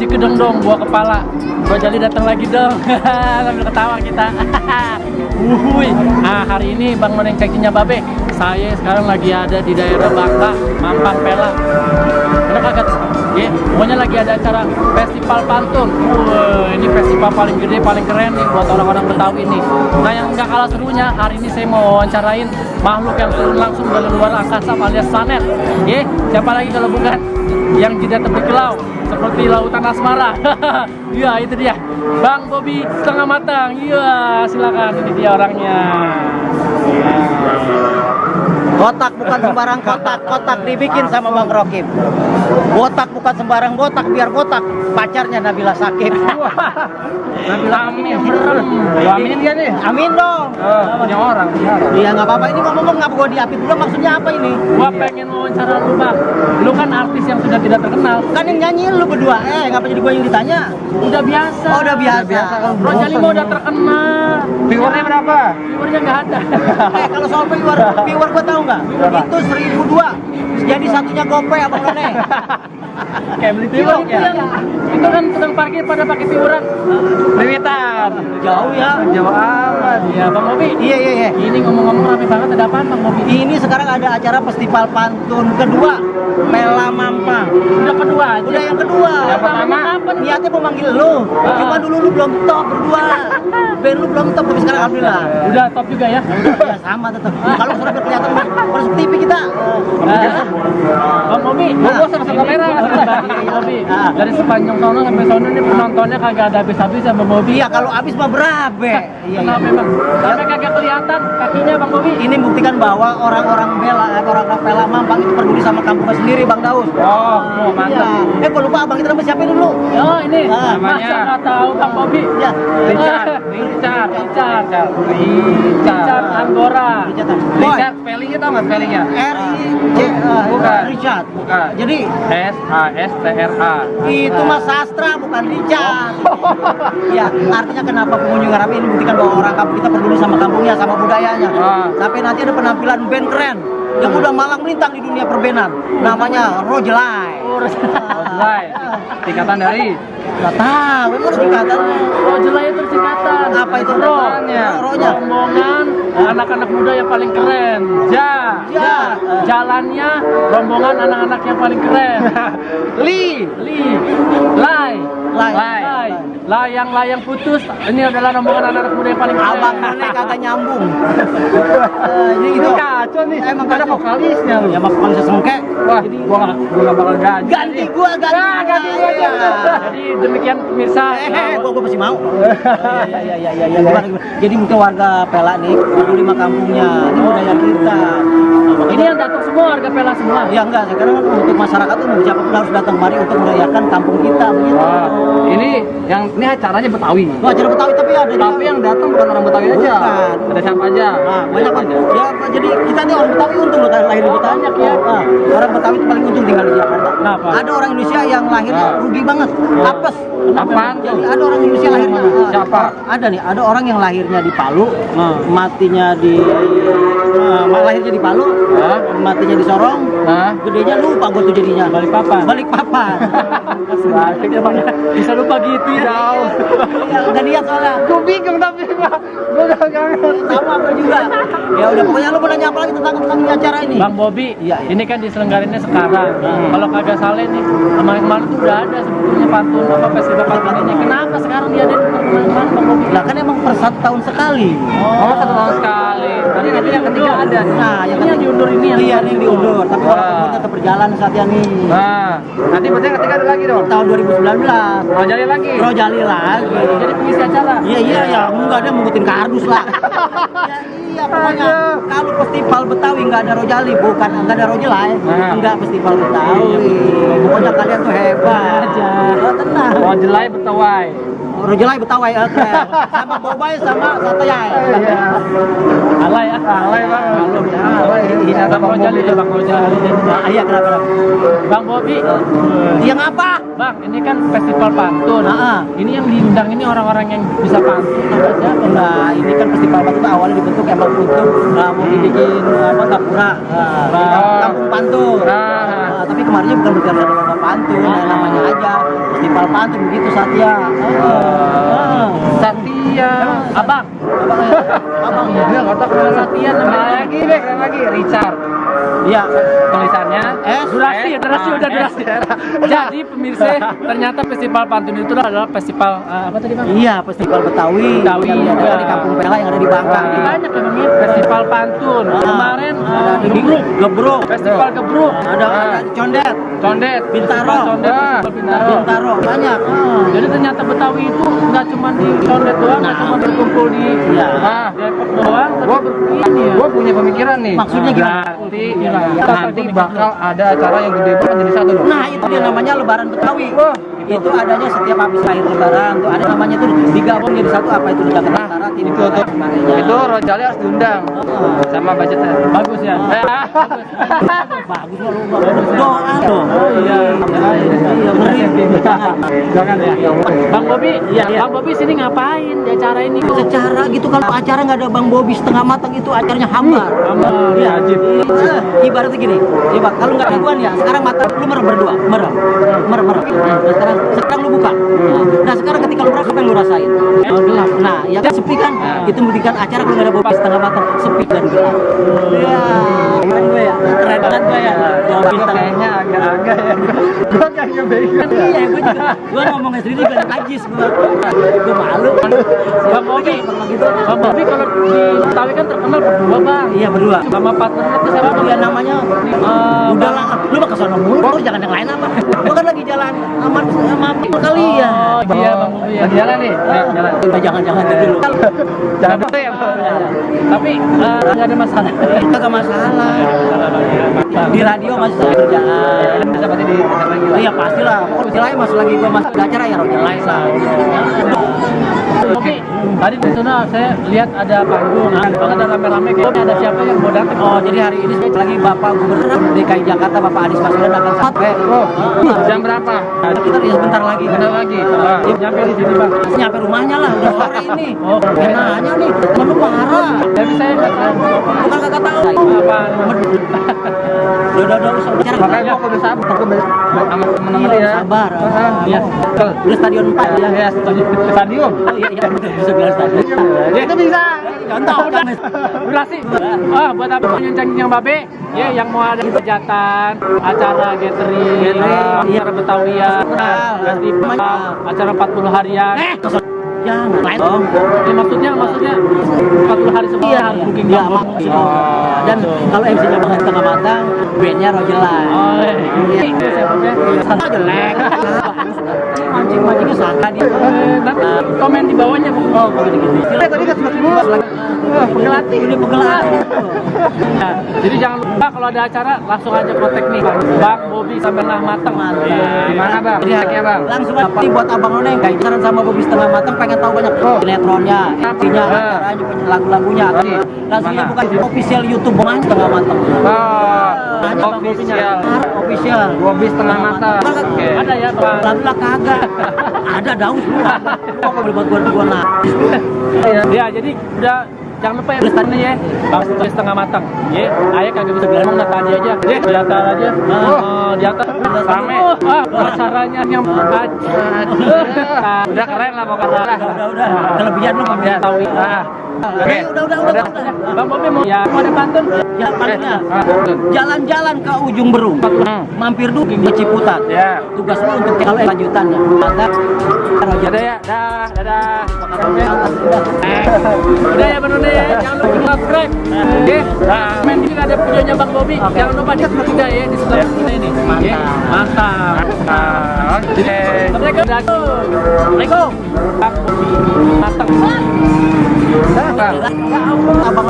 Cikedeng buah kepala. Bro Jali datang lagi dong. Sambil ketawa kita. Wuhui. Nah, hari ini Bang Noneng Cekcinya Babe. Saya sekarang lagi ada di daerah Bangka, Mampang Pela. Udah kagak? Ya, pokoknya lagi ada acara festival pantun. Ini festival paling gede, paling keren nih buat orang-orang Betawi nih. Nah, yang nggak kalah serunya, hari ini saya mau wawancarain makhluk yang turun langsung dari luar angkasa alias planet. Ya, siapa lagi kalau bukan yang tidak terbekilau seperti lautan asmara. Iya, itu dia Bang Bobi setengah matang. Iya, silakan, ini dia orangnya. Botak bukan sembarang kotak, kotak dibikin sama Bang Rokim. Botak bukan sembarang botak, biar botak pacarnya Nabila Shakib. Nabila amin. Lu aminin dia nih. Amin dong. Punya orang. Iya nggak apa-apa, ini ngomong ngapa gua diapit dulu, maksudnya apa ini? Gua pengen wawancara lu Bang. Lu kan artis yang sudah tidak terkenal. Kan yang nyanyi lu berdua, ngapa jadi gua yang ditanya? Udah biasa. Oh udah biasa. Bro Jali mau udah terkenal. Viewernya berapa? Viewernya nggak ada. Kalau soal viewer gua tahu nggak? Itu 1.002. Jadi satunya gopay Abang None. Kayak beli viewer ya. Itu kan tukang parkir pada pakai vieweran. Limitan. Jauh ya. Jauh amat. Iya Bang Bobi. Iya. Ini ngomong-ngomong rame banget, ada apaan Bang Bobi? Ini sekarang ada acara festival pantun kedua, Pela Mampang. Udah kedua aja. Udah yang kedua. Yang pertama apa nih? Niatnya mau manggil lu. Cuma dulu lu belum top berdua. Band lu belum top, tapi sekarang alhamdulillah. Udah top juga ya. Ya sama tetap. Kalau sudah kelihatan masuk TV kita. Bang Bobi, gua sama kamera. Bang Bobi, dari sepanjang sono sampai sono ini penontonnya kagak ada habis-habisnya Bang Bobi. Iya, kalau habis mah berabe. Iya. Kenapa Bang? Sampai kagak kelihatan kakinya Bang Bobi. Ini buktikan bahwa orang-orang Pela Mampang itu peduli sama kampungnya sendiri, Bang Daus. Oh, mantap. Iya. Gua lupa Abang, kita nama siapa dulu? Oh, ini namanya. masa nggak tahu Bang Bobi. Ya. Richard Anggora. Richard spellingnya tau nggak spellingnya? Bukan. Richard. Bukan. Jadi SASTRA. itu Mas Sastra, bukan Richard. Ya, artinya kenapa pengunjung Arab ini buktikan bahwa orang kampung kita peduli sama kampungnya, sama budayanya. Sampai nanti ada penampilan band keren yang udah malang melintang di dunia perbenan. Namanya Rojelai. Rojelai. Tingkatan dari Gak tahu, emang harus tingkatan. Rojelai itu singkatan. Apa itu? Ro-nya. Ro-nya. Rombongan anak-anak muda yang paling keren. Jalannya rombongan anak-anak yang paling keren. Layang putus. Ini adalah rombongan anak-anak muda yang paling keren. Abang None kagak nyambung. Jadi itu kacau nih. Emang ada kacau. vokalisnya lu. Ya bang sesengke. Wah, gua nggak bakal ganti. Ganti gua ganti gua aja. Jadi demikian pemirsa. Gua masih mau. Ya. Jadi mungkin warga Pela nih peduli sama kampungnya. Ini budaya kita. Ini yang datang semua warga Pela semua. Ya enggak, sekarang untuk masyarakat umum siapapun harus datang kemari untuk merayakan kampung kita begitu. Wah, ini acaranya Betawi. Wah, acara Betawi tapi ada juga. Tapi yang datang bukan orang Betawi aja. Bukan. Ada siapa aja? Nah, banyak aja. Ya, jadi kita nih orang Betawi untung loh lahir di Betawi. Banyak ya. Nah, orang Betawi itu paling untung tinggal di Jakarta. Kenapa? Ada orang Indonesia yang lahirnya rugi banget. Apes. Apaan? Jadi ada orang Indonesia lahirnya. Siapa? Ada orang yang lahirnya di Palu, matinya di lahirnya di Palu, matinya di Sorong. Gedenya lupa gue tuh jadinya. Balikpapan. Balik emang bisa lupa gitu ya. Jauh. Ya, udah lihat soalnya. Gue bingung tapi gue udah kangen. Sama apa juga. Ya udah pokoknya lu mau nanya apa lagi tentang acara ini? Bang Bobi, Iya. ini kan diselenggarinnya sekarang. Kalau kagak salah nih, kemarin-kemarin tuh udah ada sebetulnya pantun festival pantun ini. Kenapa sekarang dia ada di kemarin Bang Bobi? Lah kan emang per 1 tahun sekali. Oh, 1 tahun sekali. Tadi nanti yang ketiga ada. Nah, Ini yang diundur ini yang Iya, ini yang diundur. Tapi walaupun tetap berjalan saatnya nih. Nah, nanti berarti yang ketiga ada lagi dong. Tahun 2019. Rojali lagi. Rojali lagi. jadi pengisi acara. Iya ya, enggak ada mengutin kardus lah. Ya, iya pokoknya kalau festival Betawi enggak ada Rojali, bukan enggak ada Rojelai, enggak festival Betawi. Pokoknya kalian tuh hebat aja. Oh, tenang. Rojelai Betawai. Rojelai Betawi keren. Sama Bobay sama Satayai. Alay ya. Alay banget. Alay. Iya, Bang Rojali ya Bang Rojali. Iya kenapa? Bang Bobi, Yang apa? Bang, ini kan festival pantun. Ini yang diundang ini orang-orang yang bisa pantun apa siapa? Nah, ini kan festival pantun itu awalnya dibentuk emang untuk mau dibikin gapura, kampung pantun. Tapi kemarinnya bukan berarti ada lomba pantun, namanya aja Festival pantun begitu Satya. Satya. Abang. Abang ya. Dia nggak tahu kenal Satya. Nama lagi deh, kenal lagi Richard. Iya. Tulisannya Durasi udah durasi. Jadi pemirsa, ternyata festival pantun itu adalah festival apa tadi bang? Iya, festival Betawi. Betawi, yang ada iya. di Kampung Pela yang ada di Bangka. Banyak memangnya festival pantun. Kemarin Ada di Gebruk. festival gebruk. Ada Condet, Condet. Bintaro. Festival Condet, festival Bintaro. Bintaro. Banyak. Jadi ternyata Betawi itu nggak cuma di Condet doang, nggak cuma berkumpul di Iya. Depok doang, tapi Gua ini ya. gua punya pemikiran nih. Maksudnya gimana? Nanti bakal ada acara yang gede banget jadi satu loh. Nah, itu dia namanya Lebaran Betawi. Wah, Itu adanya setiap habis akhir Lebaran tuh ada namanya tuh digabung jadi satu apa itu di Jakarta Utara, Timur, itu tuh. sebagainya. Itu Rojali harus diundang sama budgetnya. Bagus ya. Bagus lu doa tuh. Oh iya. Iya, ngeri. Jangan ya. Bang Bobi, Bang Bobi sini ngapain di acara ini? Secara gitu kalau acara nggak ada Bang Bobi setengah matang itu acaranya hambar. Hambar, Iya. wajib. Ibaratnya gini, coba kalau nggak gangguan ya, sekarang mata lu merem berdua, merem. Nah, sekarang lu buka. Nah, sekarang ketika lu merasa apa yang lu rasain? Gelap. Nah, ya kan sepi kan? Itu membuktikan acara kalau nggak ada Bobi setengah matang, sepi dan gelap. Iya, keren gue ya, keren banget gue ya. Bobi setengah Kayaknya agak-agak ya. Gua kayaknya bingung. Iya, gue ngomongnya sendiri gue najis gue malu. Bang Bobi, Bang Bobi kalau di Betawi kan terkenal berdua bang. Iya berdua. Sama partnernya tuh siapa? Dia namanya udah lah, lu mah kesana mulu, jangan yang lain apa? Gua kan lagi jalan aman sama kalian. Oh iya Bang Bobi ya. Lagi jalan nih. Jalan. Jangan dulu. Jangan dulu ya. Tapi nggak ada masalah. Kagak masalah. Di radio masih saya kerjaan. Bisa berarti di lagi lah. Iya pastilah. Pokoknya lain masih lagi gua masih acara ya roja lain lah. Oke, tadi di sana saya lihat ada panggung, ada rame-rame kayaknya ada siapa yang mau datang. Oh jadi hari ini lagi Bapak Gubernur DKI Jakarta Bapak Anies Baswedan akan sampai. Jam berapa? Kita ya sebentar lagi. Bentar lagi. Ya, nyampe di sini bang. Nyampe rumahnya lah udah sore ini. Oh, Nanya nih, temen lu marah. Tapi saya nggak tahu. Bukan kagak tahu. Apa? Udah usah bicara. Makanya gua udah sabar sama teman-teman Iya, ya. sabar. Iya. Di stadion 4 ya. Ya, stadium. Oh iya, betul, bisa bilang stadion. Ya itu bisa. Contoh udah. Durasi. Buat apa nyanyi yang babe? Ya, yang mau ada hajatan, acara gathering, acara Betawian, festival, acara 40 harian. Jangan lain dong. Ini maksudnya 40 hari sebelum Iya, harus booking iya, dong. dan kalau MC-nya banget setengah matang, bandnya Rojelan. Oh, iya. Itu saya pakai. Sana jelek. Mancing-mancingnya sana dia. Nanti komen di bawahnya. Oh, kalau gitu. Tadi kan sudah Penggelatih, ini penggelatih. Nah, jadi jangan lupa kalau ada acara langsung aja kontak nih Bang Bobi sampai setengah matang. Di mana bang? Jadi Kontaknya bang. langsung ini buat abang lo nih, kayak saran sama Bobi setengah matang pengen tahu banyak sinetronnya, artinya acaranya, lagu-lagunya. Langsung Mana? bukan official YouTube Bang setengah matang. Official. Official. Bobi setengah matang. Oke. Ada ya Bang. Lagu lah kagak. Ada daun semua. Kok boleh buat gua nah. Ya, jadi udah jangan lupa ya listannya ya. Bang Bobi setengah matang. Ya, ayah kagak bisa bilang nata tadi aja. Ya, di atas aja. Di atas rame. Acaranya yang udah keren lah pokoknya. Udah. Kelebihan lu Bang. Ya, tahu. Oke, udah. Bang Bobi mau ada pantun? Ya, palingnya. Jalan-jalan ke ujung Berung. Mampir dulu ke Ciputat. Ya. Tugas lu untuk kalau lanjutannya. Mantap. Dadah ya, dadah. Udah ya bener ya, jangan lupa subscribe. Oke, main ini ada videonya Bang Bobi. Jangan lupa di subscribe ya di sebelah kita ini. Mantap. Oke. Assalamualaikum. Bang Bobi matang. Ya ampun, abang.